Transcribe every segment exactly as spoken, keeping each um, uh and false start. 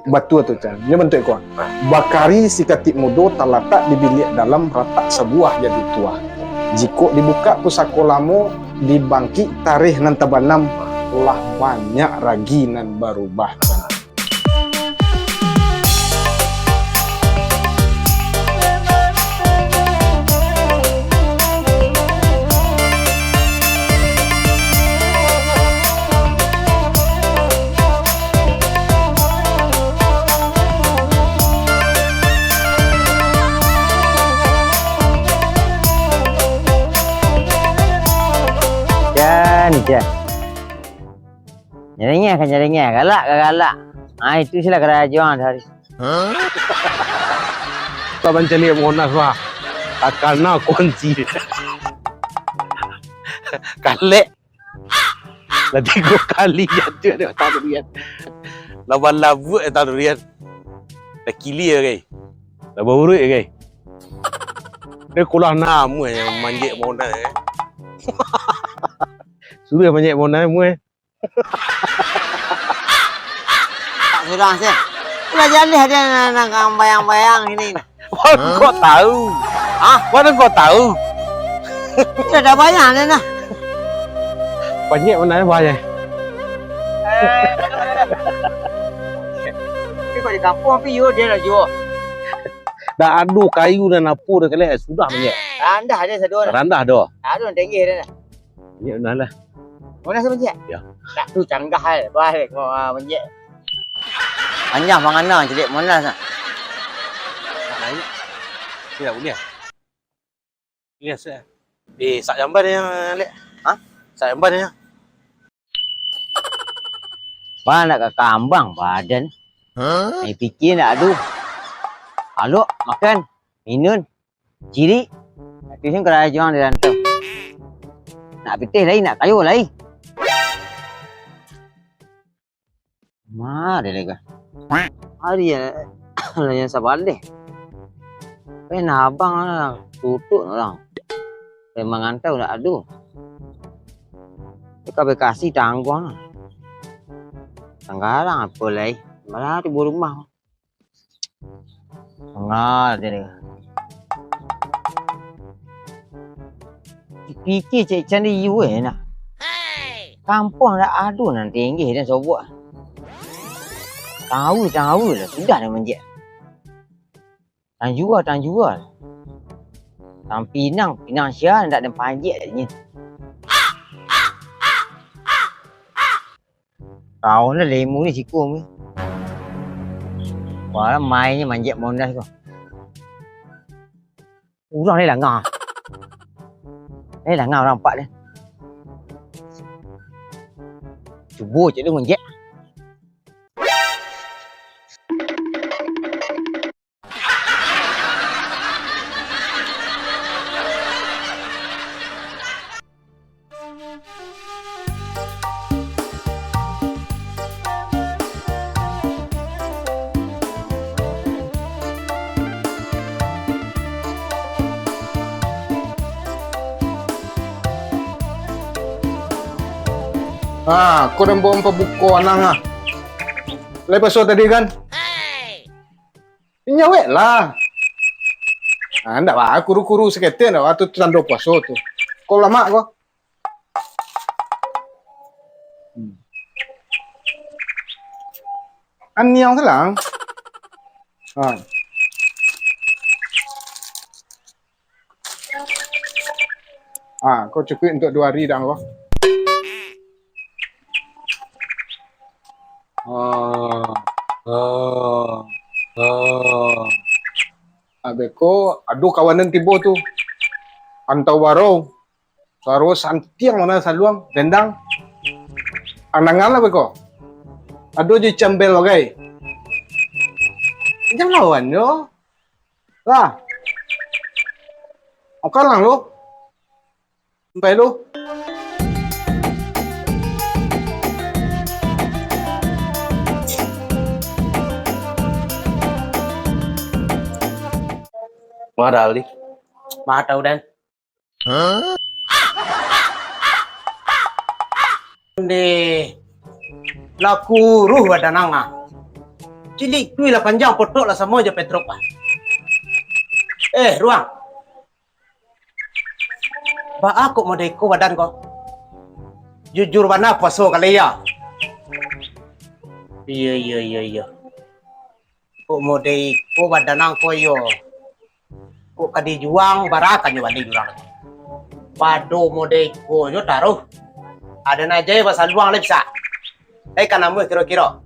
Batua tu, Chan. Nyo bantuak iko. Bakari sikatik mudo talatak di biliak dalam ratak sabuah jadi tuah. Jikok dibukak pusako lamo, dibangkik tareh nan tabanam, lah banyak ragi nan barubah, Chan. Jan, jan. Nyarengeh ka nyarengeh, galak ka galak. Ah, itu silah karajo ang tu hari. Kau mancaliak Monas, bah. Takana kunci. Kalek. Lah tigo kali jatuah di atas durian. Lah balabuak atas durian. Lah kilia, gai. Lah bauruik, gai. Dia kulah namuah yang manjek Monas, eh. Suruh manjek Monas, muah. Tak surang se. Ulah jaleh dia nan, nan bayang-bayang ini. Wah, kok tahu? Hah? Mana kau tahu? Sudah dah bayang dia nah. Banyak mana bayar? Tapi kalau di kampung api yo dia lah jual. Dah ado kayu dan apo dah kalian sudah banyak. Randah dia sadua nah. Randah dah. Ado tinggi dia nah. Banyak benar lah. Monas tu, Cik? Ya. Tak tu canggah ai, bah, kau, ah, Cik. Anjah mangana ciliak Monas nak. Nak naik. Tidak boleh. Yes, eh. Eh, sak jamban yang, Lek. Hah? Sak jamban yang. Bah, nak ka kambang badan. Hah? Ai pikia nak ado. Alok, makan, minun. Cirik, nak tusin karajo ang di rantau. Nak pitih lai, nak kayo lai. Ma, deh lega. Ari ya, lah yang sabaleh. Pen abang lah, tutup orang. Pen mangantau dak ado. Ka Bekasi tangguang. Tanggarang apo lai? Malah tibo rumah. Sangat je dia. Pikir cek candi you eh nah. Kampuang dak ado nan tinggi dan sobok. Tahu, tahu lah, sudah dah manjek. Tang jua, tang jua. Tang pinang, pinang sia ndak den panjek dak nyen. Tahu lah lemu ni siku ni. Wah, mainnya manjek Monas ko. Urang ni langah. Eh, langah urang empat ni. Cubo cek tu manjek. Ah, ko nan bawa pabuko anang ah. Lai paso tadi kan? Nyawek lah. Ah, ndak ba, kuru-kuru saketek ndak ba, tu tando puaso tu. Ko lamak ko. Hmm. Aniang selang. Ha. Ha, ko cukuik untuak duo hari dah ko. Ha. Ha. Ha. Abeh ko, ado kawan nan tibo tu. Antau baro. Suaro santiang mano saluang, dendang. Andangan lah beko. Ado jo cambel bagai. Jan lawan jo. Lah. Oka lang lu. Sampai lu. Madali. Matau dan. Ndeh, lah kuruah badan ang ah. Cilik tu lah panjang, potok lah samo jo Petruk, ah. Eh, Ruang. Baa kok model iko badan ko? Jujur bana puaso kali yo? Iyo, iyo, iyo, iyo. Kok model iko badan ang ko yo? Kok ka dijuang, bara ka nyo bali urang tu? Pado model iko jo taruih. Ado nan aja basaluang lai bisa. Eh, ka namuah kiro-kiro?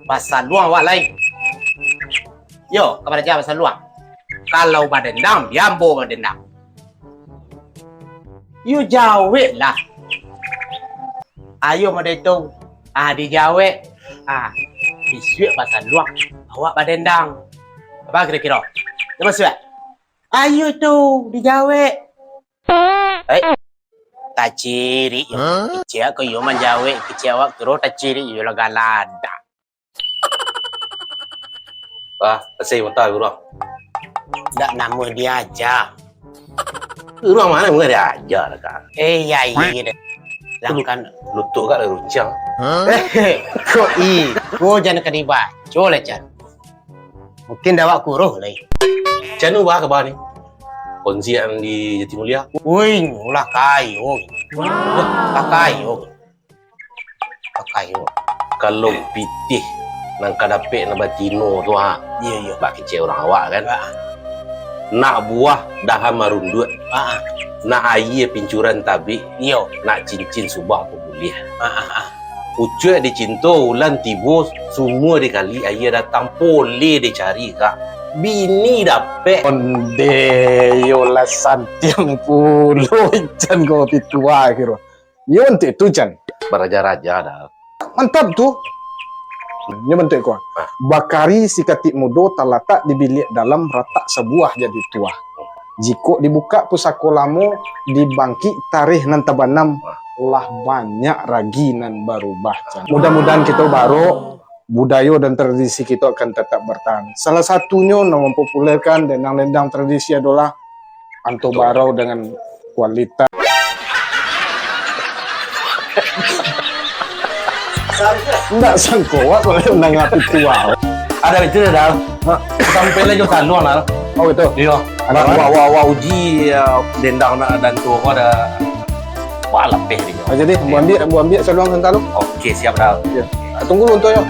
Basaluang awak lai. Yo, ka baraja basaluang. Kalau badendang, bia ambo badendang. Yo jaweklah. Ayo model tu. Ah, dijawek. Ah, isuak basaluang, awak badendang. Apo kiro-kiro? Yo masuak? Ayo tu, dijawek. Eh, tacirik yo. Kecek ko yo manjawek, kecek awak tu tacirik yo lah galadak. Ah, kasih mata urang. Ndak namuah diaja. Urang mano mah diaja lah, Kak. Eh, iya, iya, iya deh. Lah kan. Lutuk kak lah runcang. Eh, kok iko jan ka dibaco lah, Chan. Mungkin dek awak kuruih lai. Chan, baa kaba ni? Konsian di Jatimulia. Woi, nyo lah kayo. Wah, lah kayo. Pakai yo. Kalau pitih nan ka dapek nan batino tu, ha. Iyo, iyo. Bak kecek urang awak, kan? Ha. Nak buah dahan marunduak. Ha. Nak aia pincuran tabik. Iyo. Nak cincin subang pun buliah. Ha, ha, ha. Pucuak dicinto ulan tibo, sumua dikali aia datang, poleh dicari, Kak. Bini dapek. Onde, yo lah santiang pulo, Chan, ko pitua kiro. Nyo bantuak itu, Chan. Baraja-raja, Dal. Mantap tu. Nyo bantuak iko. Ah. Bakari sikatik mudo talatak di biliak dalam, ratak sabuah jadi tuah. Jikok dibukak pusako lamo, dibangkik tareh nan tabanam, ah, lah banyak ragi nan barubah, Chan. Mudah-mudahan kito barok budayo dan tradisi kito akan tatap bartahan. Salah satunyo nan mampopulerkan dendang-dendang tradisi adolah anto barau dengan kualitas. Indak sangko awak kalau mandanga pitua. Ado itu dah, Dal. Ha? Sampai lah jo saluang, Dal. Oh, gitu? Iyo. Ado awak, awak, awak uji, ya, dendang nak dan tu, awak ado Wah, lapeh di nyo. Ah, jadi, ambo ambiak, ambo ambiak saluang santa lu. Oke, siap, Dal. Yo. Ah, tunggu lu, Untuak, yo.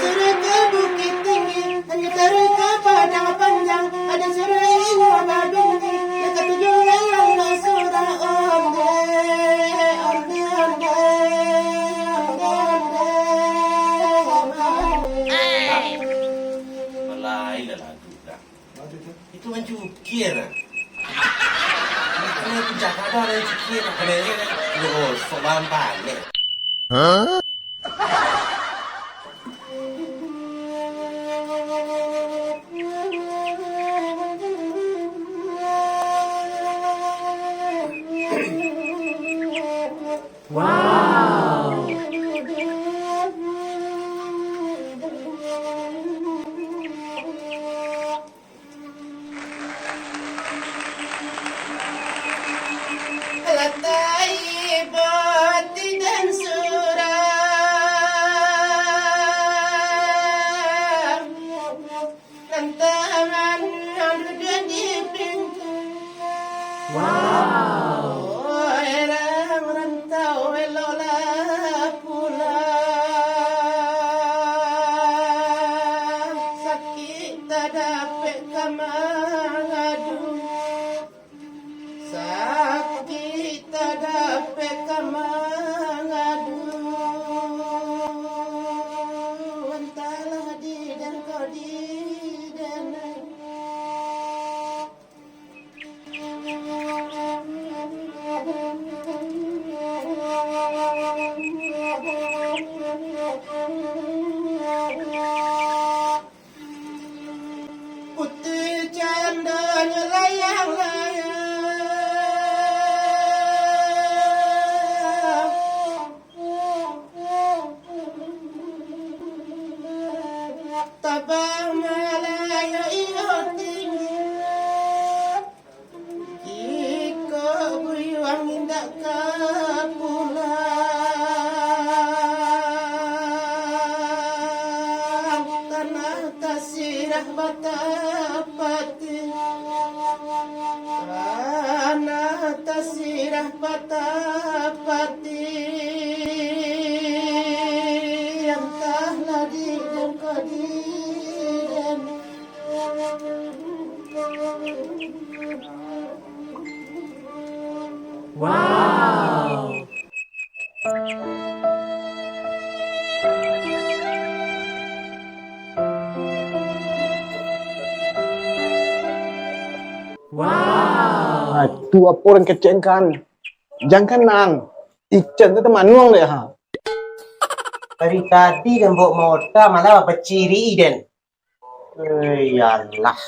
Surau ka Bukittinggi, taruih ka Padang Panjang, ado surau inyo babini, nan katuju lalok surau onde, onde, onde. Malain lah lagu dah. Itu mancukia lah. Makanya itu jaga dah lah cukia nak kena ni kan. Dia gosok bahan panik. Wow. Latai boti dan surau. Rantangan nan duduak di pintu. Wow. Oih, urang rantau, eloklah pulang. Sakik tak dapek ka mangadu. Sakik tak dapek ka mangadu, antahlah di den ko di den ai. Tabang malayo iyo tinggi, iko buyuang indak ka pulang. Tanah tasirah batapati, tanah tasirah batapati, antahlah di den ko di den. Wow. Wow. Ah, tu apo urang kecek kan? Jangan nang. Ican tu tamanuang dek ha. Dari tadi den baok mota malah baciri den. Eh, yalah.